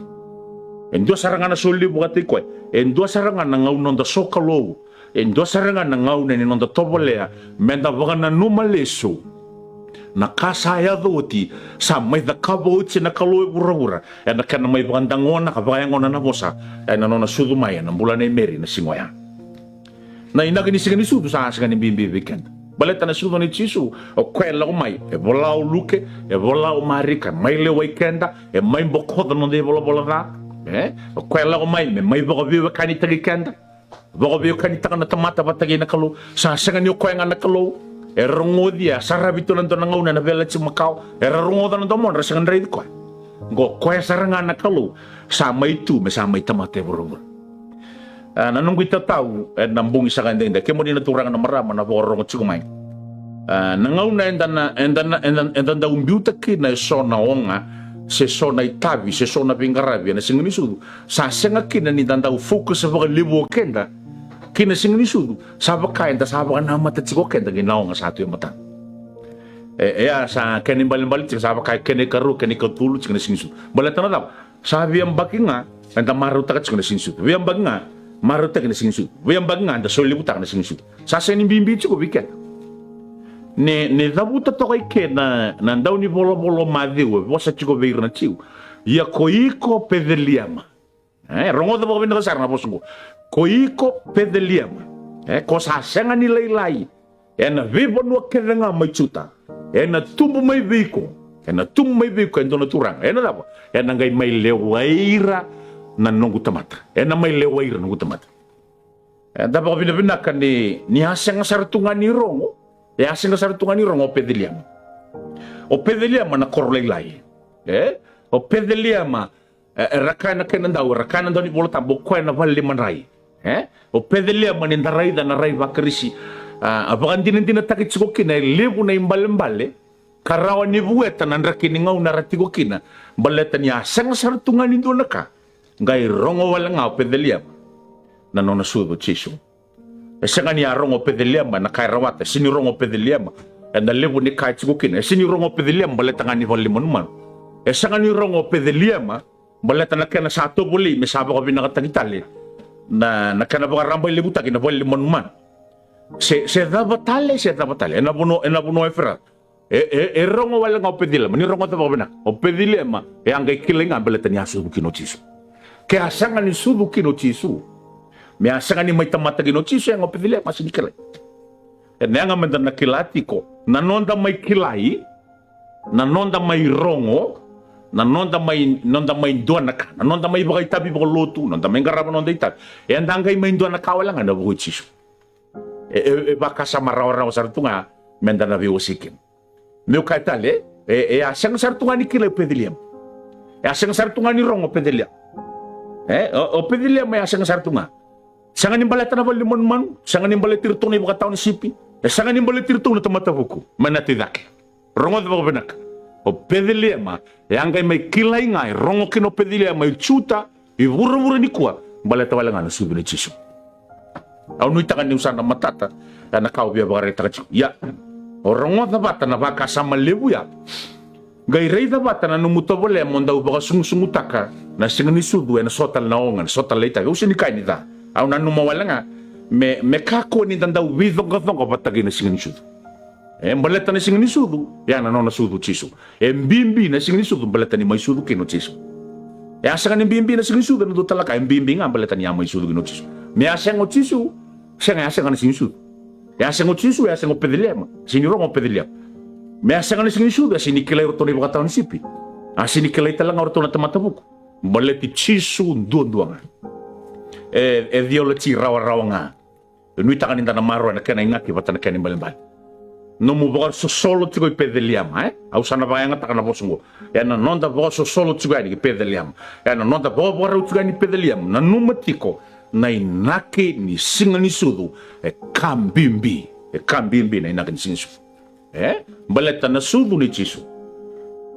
E dua sara ga na solevu vakataki koya. E dua sara ga na gauna noda sokalou. E dua sara ga na gauna ni noda tovolea me da vakananuma lesu Na ka sa yaco oti, sa mai cakava oti na Kalou e vuravura ena kena mai vakadagona ka vakayagona na vosa ena nona sucu mai ena bula nei Meri na siga oya. Na inaki ni Siga ni Sucu sa sega ni bibi vei keda. Baleta na sucu nei Jisu, o koya e lako mai, e vola o Luke, e vola o Marika, mai lewai keda, e mai bokoca na noda ivolavola ca. E? O koya e lako mai me mai vakaveiwekanitaki keda. Vakaveiwekanitaka na tamata vata kei na Kalou. Sa sega ni o koya ga na Kalou. E rogoci, e saravi tu na dua na gauna ena veiyalayalati makawa. Era rogoca na domodra, sega ni raici koya. Qo koya sara ga na Kalou sa mai tu me sa mai tamata e vuravura. A, na noqu itatau ena bogi saka edaidai, kemuni na turaga na marama na vakarorogo tiko mai. A, na gauna eda na, eda na, eda, eda dau biuta kina eso na oga, se so na itavi, se so na veiqaravi ena Siga ni Sucu, sa sega kina ni da dau focus vakalevu o keda ki na Siga ni Sucu, sa vaka eda sa vakanamata tiko o keda ki na oga sa tu e matana. E, e a sa kena ibalebale tiko, sa vaka e kena ikarua, kena ikatolu tiko na Siga ni Sucu. Baleta na cava? Sa veiyabaki ga eda marautaka tiko na Siga ni Sucu. Veiyabaki ga marautaki na Siga ni Sucu. Veiyabaki ga eda solevutaka na Siga ni Sucu. Sa sega ni bibi tiko vei keda. Ni, ni cavuta toka i ke na, na dau ni volavola o Maciu, e vosa tiko vei ira na Jiu. Ia ko iko Peceliema. E, rogoca vakavinaka sara na vosa oqo. Ko iko Peceliema. E, ko sa sega ni lailai ena veivanua kece ga mai Juta. Ena tubu mai vei iko. Ena tubu mai vei iko e dua na turaga. Ena cava? Ena qai mai lewai ira na noqu tamata. Ena mai lewai ira na noqu tamata. E da vakavinavinaka ni, ni a sega sara tu ga ni rogo. E a sega sara tu ga ni rogo o Peceliema. O Peceliema na koro lailai. E? O Peceliema, e, era kaya na kena dau, era kaya na dau ni Vola Tabu, o koya na vale ni madrai. E? O Peceliema ni da raica na rai vaKarisi, a, a vakadinadinataki tiko kina e levu na ibalebale ka rawa ni vueta na draki ni gauna era tiko kina, baleta ni a sega sara tu ga ni dua na ka, qai rogo wale ga o Peceliema na nona sucu o Jisu. E sega ni a rogo o Peceliema ena ka e rawata, e sega ni rogo o Peceliema ena levu ni ka e tiko kina, e sega ni rogo o Peceliema baleta ga ni vale ni manumanu. E sega ni rogo o Peceliema baleta na kena sa tovolei me sa vakavinakataki tale na, na kena vakarabailevutaki na vale ni manumanu. Se, se cava tale, se cava tale ena vanua, ena vanua o Eferata. E, e, e rogo wale ga o Peceliema, ni rogoca vakavinaka. O Peceliema e a qai kilai ga baleta ni a sucu kina o Jisu. Ke a sega ni sucu kina o Jisu, me a sega ni mai tamata kina o Jisu, e ga o Peceliema a sega ni kilai. Ena yaga meda na kila tiko na noda mai kilai, na noda mai rogo, na noda mai, noda mai dua na ka, na noda mai vakaitavi vakalotu, noda mai qarava noda itavi. Eda qai mai dua na ka wale ga ena vuku i Jisu. E, e, e vakasama rawarawa sara tu ga meda na veiwasei kina. Meu kaya tale, e, e a sega sara tu ga ni kilai o Peceliema. E a sega sara tu ga ni rogo o Peceliema. E, o, o Peceliema e a sega sara tu ga. Sega ni baleta na vale ni manumanu, sega ni baleti iratou na ivakatawa ni sipi, e sega ni baleti iratou na tamata vuku mai na tu i cake. Rogoca vakavinaka. O Peceliema e a qai mai kilai ga, e rogo kina o Peceliema i Juta, i vuravura nikua, baleta wale ga na sucu nei Jisu. Au nuitaka niu sa na matata ena ka au via vakaraitaka tiko. Ia, o rogoca vata na vakasama levu ya, qai raica vata na nomu tovolea mo dau vakasugusugutaka na Siga ni Sucu ena so tale na oga, ena so tale na itavi. Au sega ni kaya ni ca. Au nanuma wale ga me, me kakua ni da dau veicoqacoqa vata kei na Siga ni Sucu. E baleta na Siga ni Sucu, e a na nona sucu o Jisu. E bibi na Siga ni Sucu baleta ni mai sucu kina o Jisu. E a sega ni bibi na Siga ni Sucu ena dua tale na ka, e bibi ga baleta ni a mai sucu kina o Jisu. Me a sega o Jisu, sega, e a sega na Siga ni Sucu. E a sega o Jisu, e a sega o Peceliema. Sega ni rogo o Peceliema. Me a sega na Siga ni Sucu, e a sega ni kilai o ratou na ivakatawa ni sipi. A sega ni kilai tale ga o ratou na tamata vuku. Baleti Jisu duadua ga. E, e theology rawarawa ga. E nuitaka ni da na maroroya na kena inaki vata na kena ibalebale. Nomu vakasosolo tiko i Peceliema, e? Au sa na vakayagataka na vosa oqo. Ena noda vakasosolo tiko yani ki Peceliema, ena noda vakavakarau tiko yani i Peceliema, nanuma tiko na inaki ni Siga ni Sucu e ka bibi. E ka bibi na inaki ni Siga ni Sucu. E? Baleta na sucu nei Jisu.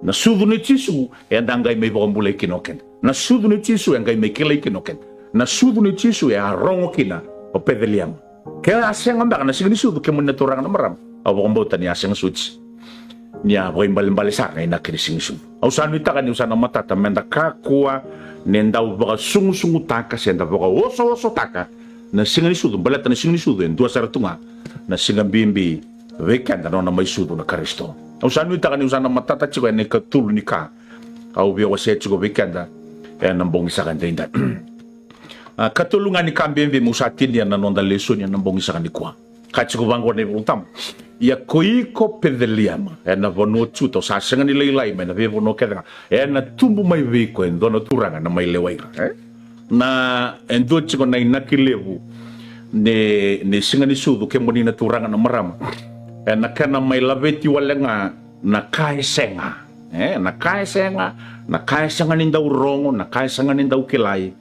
Na sucu nei Jisu eda qai mai vakabulai kina o keda. Na sucu nei Jisu e qai mai kilai kina o keda. Na sucu nei Jisu e a rogo kina o Peceliema. Ke a sega beka na Siga ni Sucu, kemuni na turaga na marama, au vakabauta ni a sega soti. Ni a vakaibalebale sara na inaki ni Siga ni Sucu. Au sa nuitaka niu sa na matata meda kakua ni dau vakasigusugutaka se da vakaosoosotaka na Siga ni Sucu, baleta na Siga ni Sucu e dua sara tu ga na siga bibi vei keda, na nona mai sucu na Karisito. Au sa nuitaka niu sa na matata tiko ena ikatolu ni ka au via wasea tiko vei keda ena bogi saka edaidai. A, katolu ga ni ka bibi meu sa tinia na noda lesoni ena bogi saka nikua. Ka tiko vaqo na iVolatabu: Ia ko iko Peceliema, ena vanua o Juta, o sa sega ni lailai mai na veivanua kece ga, ena tubu mai vei iko e dua na turaga na mai lewai ira. E? Na, e dua tiko na inaki levu ni, ni Siga ni Sucu, kemuni na turaga na marama, ena kena mai laveti wale ga na ka e sega. E? Na ka e sega, na ka e sega ni dau rogo, na ka e sega ni dau kilai,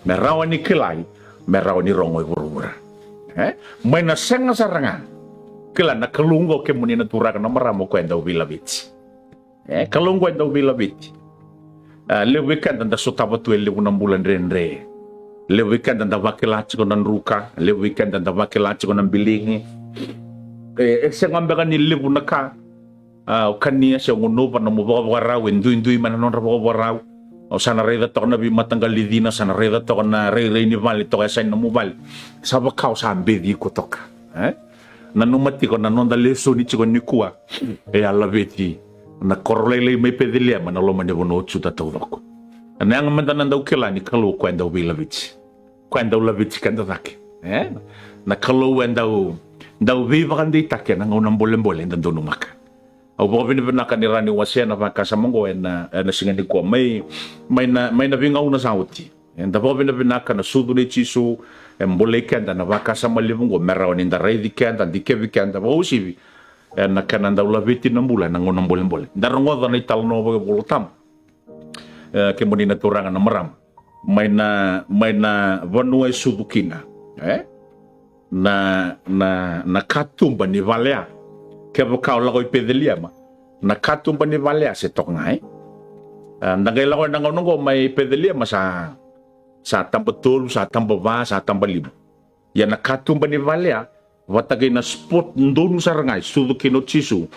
me rawa ni kilai, me rawa ni rogo e vuravura. E? Mai na sega sara ga. Kila na Kalou oqo, kemuni na turaga na marama, o koya e dau veilaveti. E, Kalou oqo e dau veilaveti. A, levu vei keda da sotava tu e levu na bula dredre. Levu vei keda da vakila tiko na druka, levu vei keda da vakila tiko na biligi. E, e sega beka ni levu na ka. A, o kania se o gunuva na nomu vakavakarau, e duidui mai na nodra vakavakarau. O sa na raica toka na veimataqali cina, sa na raica toka na rairai ni vale toka e sa i nomu vale. Sa vaka o sa beci iko toka. E? Nanuma tiko na noda lesoni tiko nikua. E a laveti na koro lailai mai Peceliema, na loma ni vanua o Juta taucoko. Ena yaga meda na dau kila ni Kalou o koya e dau veilaveti. Koya e dau laveti keda cake. E? Na Kalou e dau, dau veivakadeitaki ena gauna bolebole eda donumaka. Au vakavinavinaka ni rawa niu wasea na vakasama oqo ena, ena siga nikua. Mai, mai na, mai na veigauna sa oti, eda vakavinavinaka na sucu nei Jisu, e bolei keda na vakasama levu oqo, me rawa ni da raici keda, dikevi keda, vakauasivi ena kena dau laveti na bula ena gauna bolebole. Da rogoca na italanoa vakaivolatabu. E, kemuni na turaga na marama, mai na, mai na vanua e sucu kina, e? Na, na, na katuba ni vale ya. Kevaka o lako i Peceliema, na katuba ni vale ya se toka ga, e? A, da qai lako ena gauna oqo mai Peceliema sa, sa taba tolu, sa taba va, sa taba lima. Ia na katuba ni vale ya, vata kei na spot donu sara ga e sucu kina o Jisu,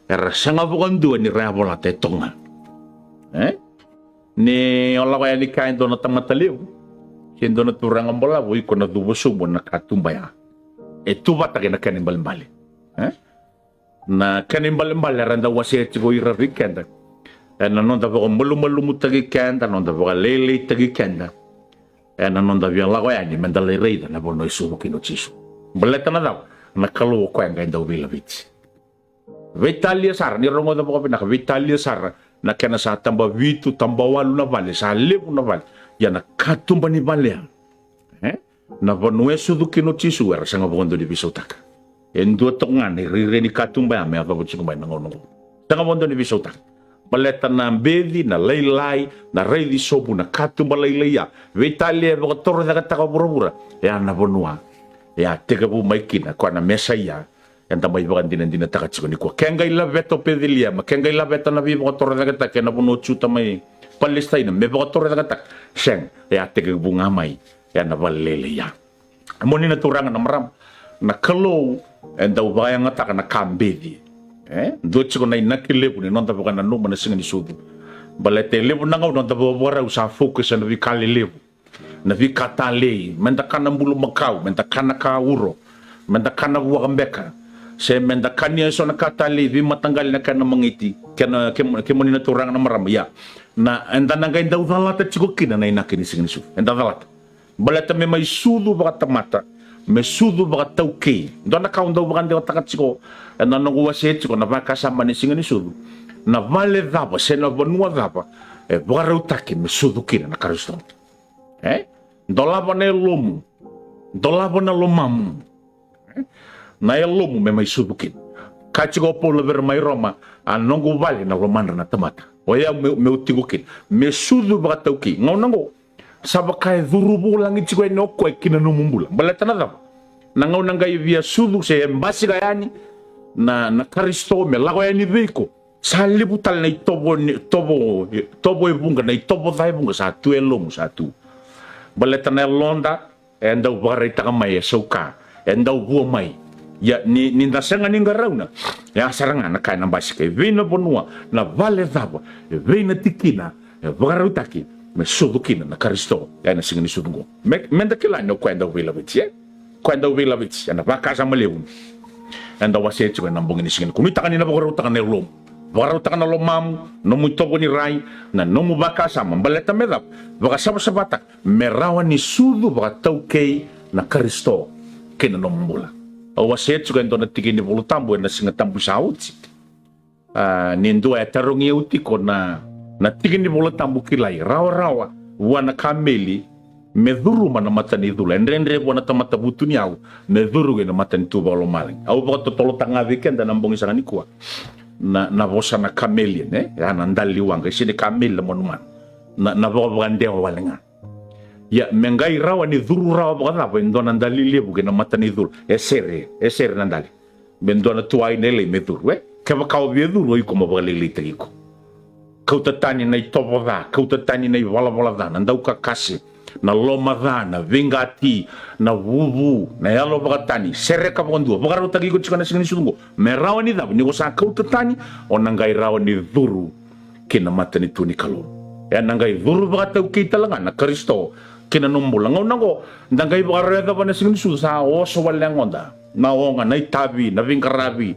era sega vakadua ni ra yavalata, e toka ga. E? Ni o lako yani kea e dua na tamata levu, se dua na turaga balavu, iko na cuva sobu na katuba ya. E tu vata kei na kena ibalebale. E? Na kena ibalebale era dau wasea tiko ira vei keda ena noda vakamalumalumutaki keda, noda vakalailaitaki keda, ena noda via lako yani meda lai raica na vanua e sucu kina o Jisu. Baleta na cava? Na Kalou o koya ga e dau veilaveti. Veitalia sara, ni rogoca vakavinaka, veitalia sara na kena sa taba vitu, taba walu na vale, sa levu na vale. Ia na katuba ni vale ya, e? Na vanua e sucu kina o Jisu, era sega vakadua ni veisautaka. E dua toka ga na irairai ni katuba ya me yacova tiko mai na gauna oqo. Sega vakadua ni veisautaka. Baleta na beci, na lailai, na raici sobu na katuba lailai ya. Veitalia e vakatorocaketaka o vuravura, e a na vanua e a tekivu mai kina o koya na Mesaia eda mai vakadinadinataka tiko nikua. Ke qai laveta o Peceliema, ke qai laveta na veivakatorocaketaki ena vanua o Juta mai Palesitaina me vakatorocaketaka, sega, e a tekivu ga mai ena vale lailai ya. Kemuni na turaga na marama, na Kalou e dau vakayagataka na ka beci. E? Dua tiko na inaki levu ni noda vakananuma na Siga ni Sucu. Baleta e levu na gauna noda vakavakarau sa focus ena veika lelevu, na veika talei, meda kana bulumakau, meda kana ka uro, meda kana vuaka beka, se meda kania eso na ka talei, veimataqali na kena magiti. Kena, kemuni na turaga na marama, ia, na, eda na qai dau calata tiko kina na inaki ni Siga ni Sucu. Eda calata. Baleta me mai sucu vakatamata, me sucu vakataukei. Dua na ka au dau vakadewataka tiko ena noqu wasea tiko na vakasama ni Siga ni Sucu. Na vale cava se na vanua cava e vakarautaki me sucu kina na Karisito? E? Dolava na yalomu. Dolava na lomamu. E? Na yalomu me mai sucu kina. Kaya tiko o Paula vei ira mai Roma, a noqu vale na lomadra na tamata. Oya meu, meu tiko kina. Me sucu vakataukei. Gauna oqo, sa vaka e curu vulagi tiko yani o koya ki na nomu bula. Baleta na cava? Na gauna qai via sucu se e basika yani na, na Karisito me lako yani vei iko, sa levu tale na itovo ni, tovo, tovo e vuqa, na itovo ca e vuqa sa tu e lomu, sa tu. Baleta na yaloda e dau vakaraitaka mai e sauka, e dau vua mai. Ia ni, ni da sega ni qarauna, e a sara ga na ka ena basika. E vei na vanua, na vale cava, e vei na tikina e vakarautaki me sucu kina na Karisito ena Siga ni Sucu oqo? Me, meda kila ni o koya e dau veilaveti, e? Koya e dau veilaveti ena vakasama levu eda wasea tiko ena bogi ni siga nikua. Nuitaka ni na vakarautaka na yalomu. Vakarautaka na lomamu, nomu itovo ni rai, na nomu vakasama, baleta me cava? Vakasavasavataka me rawa ni sucu vakataukei na Karisito kei na nomu bula. Au wasea tiko e dua na tiki ni Vola Tabu ena Siga Tabu sa oti. A, ni dua e tarogi au tiko na, na tiki ni Vola Tabu kilai rawarawa vua na kameli me curuma na matanicula. E dredre vua na tamata vutuniyau me curu ki na matanitu vakalomalagi. Au vakatotolotaka ga vei keda na bogi saka nikua na, na vosa na kameli, ne? Ya na dali waqa, e sega ni kameli na manumanu. Na, na vakavakadewa wale ga. Ia, me qai rawa ni curu rawa vakacava e dua na dali levu ki na matanicula? E sere, e sere na dali. Me dua na tuai na ilai me curu, e? Kevaka o via curu, o iko mo vakalailaitaki iko. Kauta tani na itovo ca, kauta tani na ivalavala ca, na daukakase, na loma ca, na veiqati, na vuvu, na yalo vakatani, sereka vakadua, vakarautaki iko tiko na siga ni sucu oqo. Me rawa ni cava? Ni ko sa kauta tani, o na qai rawa ni curu ki na matanitu ni Kalou. Ena qai curu vakataukei tale ga na Karisito ki na nomu bula. Gauna oqo, da qai vakarau yacova na siga ni sucu, sa oso wale yagoda na oga, na itavi, na veiqaravi,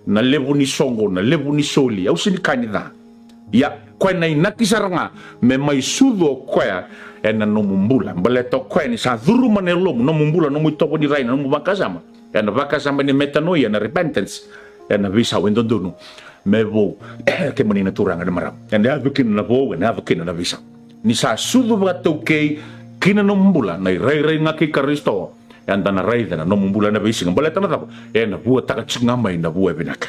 na levu ni soqo, na levu ni soli, au sega ni kaya ni ca. Ia, koya na inaki sara ga me mai sucu o koya ena nomu bula. Baleta o koya ni sa curuma na yalomu, nomu bula, nomu itovo ni rai, na nomu vakasama. Ena vakasama ni metanoia, na repentance. Ena veisau e dodonu me vou. Kemuni na turaga, na marama, ena yaco kina na vou, ena yaco kina na veisau. Ni sa sucu vakataukei ki na nomu bula na irairai ga kei Karisito, eda na raica na nomu bula ena veisiga. Baleta na cava? Ena vuataka tiko ga mai na vua e vinaka.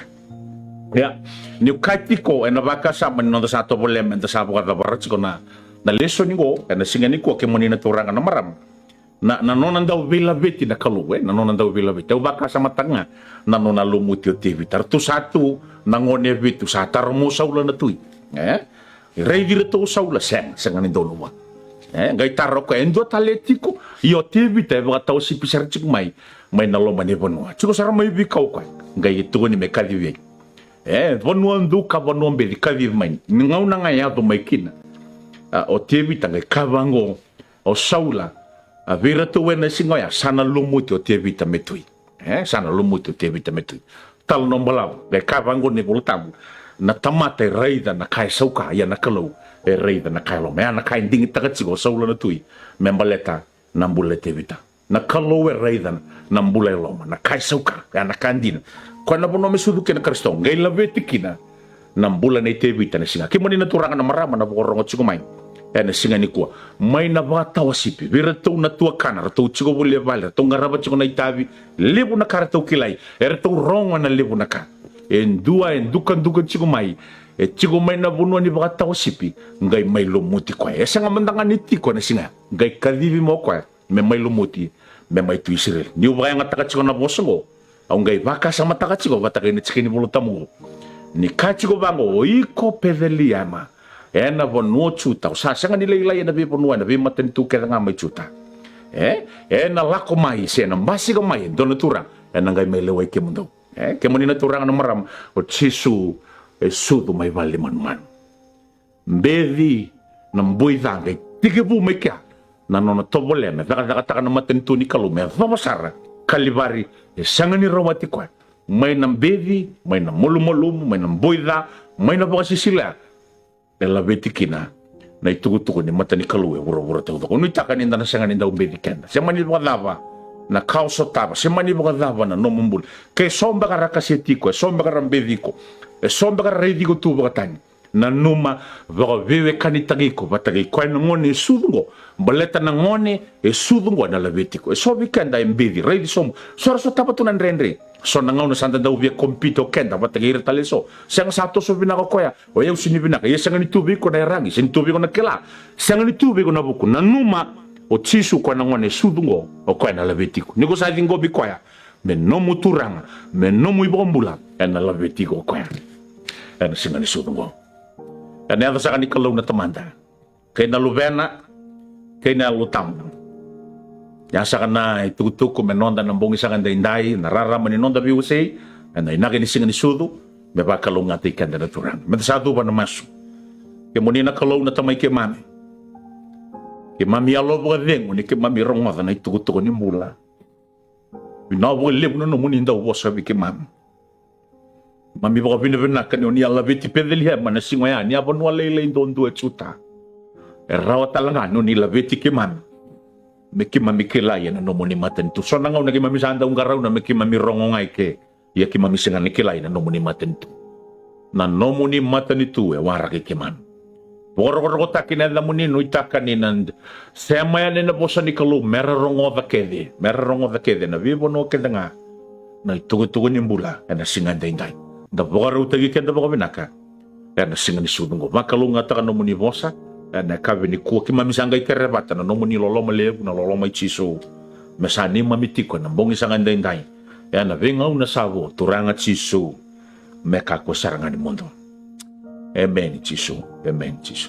Ia, niu kaya tiko ena vakasama ni noda sa tovolea meda sa vakacavara tiko na, na lesoni oqo ena siga nikua, kemuni na turaga, na marama. Na, na nona dau veilaveti na Kalou, e, na nona dau veilaveti. Au vakasamataka ga na nona lumuti o Tevita. Ratou sa tu na gone e vitu, sa taro mai o Saula na tui. E? Raici iratou o Saula, sega, sega ni donu vua. E, qai taro o koya, e dua tale e tiko? Ia o Tevita e vakatawasipi sara tiko mai, mai na loma ni vanua. Tiko sara mai veikau o koya. Qai tukuni me kacivi. E, vanua duka, vanua beci, kacivi mai. Ni gauna ga e yaco mai kina, a, o Tevita qai kaya vaqo, o Saula, a, vei iratou ena siga oya, sa na lumuti o Tevita me tui. E, sa na lumuti o Tevita me tui. Talanoa balavu, qai kaya vaqo na iVola Tabu. Na tamata e raica na ka e sauka, ia na Kalou e raica na ka e loma. Ya na ka e digitaka tiko o Saula na tui me baleta na bula i Tevita. Na Kalou e raica na bula e loma, na ka e sauka, ya na ka dina. Koya na vanua me sucu kina na Karisito, qai laveti kina na bula nei Tevita na siga. Kemuni na turaga, na marama, na vakarorogo tiko mai ena siga nikua, mai na vakatawasipi, vei iratou na tuakana, ratou tiko voli e vale, ratou qarava tiko na itavi, levu na ka ratou kilai, eratou rogo ena levu na ka. E dua e dukaduka tiko mai, e tiko mai na vanua ni vakatawasipi, qai mai lumuti koya. E sega mada ga ni tiko ena siga ya, qai kacivi mai o koya me mai lumuti, me mai tui Isireli. Niu vakayagataka tiko na vosa oqo, au qai vakasamataka tiko vata kei na tiki ni Vola Tabu oqo. Ni kaya tiko vaqo, o iko Peceliema, ena vanua o Juta, o sa sega ni lailai ena veivanua, ena veimatanitu kece ga mai Juta. E, ena lako mai, se na basika mai e dua na turaga, ena qai mai lewai kemudou. E, kemuni na turaga, na marama, o Jisu e sucu mai vale ni manumanu. Beci na boi ca qai tekivu mai kea na nona tovolea me cakacakataka na matanitu ni Kalou me yacova sara Kalivari. E sega ni rawati koya mai na beci, mai na malumalumu, mai na boi ca, mai na vakasisila. E laveti kina na itukutuku ni mata ni Kalou e vuravura taucoko. Nuitaka ni da na sega ni dau beci keda. Se mani vakacava na ka o sotava, se mani vakacava na nomu bula. Ke so beka ra kaseti iko, e so beka ra beci iko, e so beka ra raici iko tu vakatani, nanuma, vakaveiwekanitaki iko vata kei koya na gone e sucu oqo. Baleta na gone e sucu oqo ena laveti iko. E so vei keda e beci, raici sobu. So ra sotava tu na dredre. So na gauna sa da dau via compete o keda vata kei ira tale e so. Sega, sa toso vinaka o koya, o yau sega ni vinaka. Ia sega ni tu vei iko na yaragi, sega ni tu vei iko na kila, sega ni tu vei iko na vuku. Nanuma, o Jisu koya na gone e sucu oqo, o koya ena laveti iko. Ni ko sa ciqomi koya me nomu Turaga, me nomu iVakabula, ena laveti iko o koya ena siga ni sucu oqo. Ena yaca saka ni Kalou na Tamada, kei na Luvena, kei na Yalo Tabu. Ya saka na itukutuku me noda na bogi saka daidai, na rarama ni noda veiwasei ena inaki ni siga ni sucu. Me vakalougatataki keda na Turaga. Meda sa cuva na masu. Kemuni na Kalou na Tamai keimami, keimami yalo vakacegu ni keimami rogoca na itukutuku ni bula. Vinaka vakalevu na nomuni dau vosa vei keimami. Keimami vakavinavinaka ni o ni a laveti Peceliema na siga oya, ni a vanua lailai duadua e Juta. E rawa tale ga ni o ni laveti keimami me keimami kilai ena nomuni matanitu. So na gauna keimami sa dau qarauna me keimami rogo ga i ke, ia keimami sega ni kilai na nomuni matanitu. Na nomuni matanitu e waraki keimami. Vakarokorokotaki na yacamuni, nuitaka ni na sema yani na vosa ni Kalou me ra rogoca kece, me ra rogoca kece na veivanua kece ga na itukutuku ni bula ena siga edaidai. Da vakarautaki keda vakavinaka ena siga ni sucu oqo. Vakalougatataka na nomuni vosa ena yakavi nikua. Keimami sa qai kerea vata na nomuni loloma levu, na loloma i Jisu, me sa neimami tiko ena bogi saka edaidai, ena veigauna sa vo, Turaga Jisu, me kakua sara ga ni mudu. Emeni Jisu, emeni Jisu.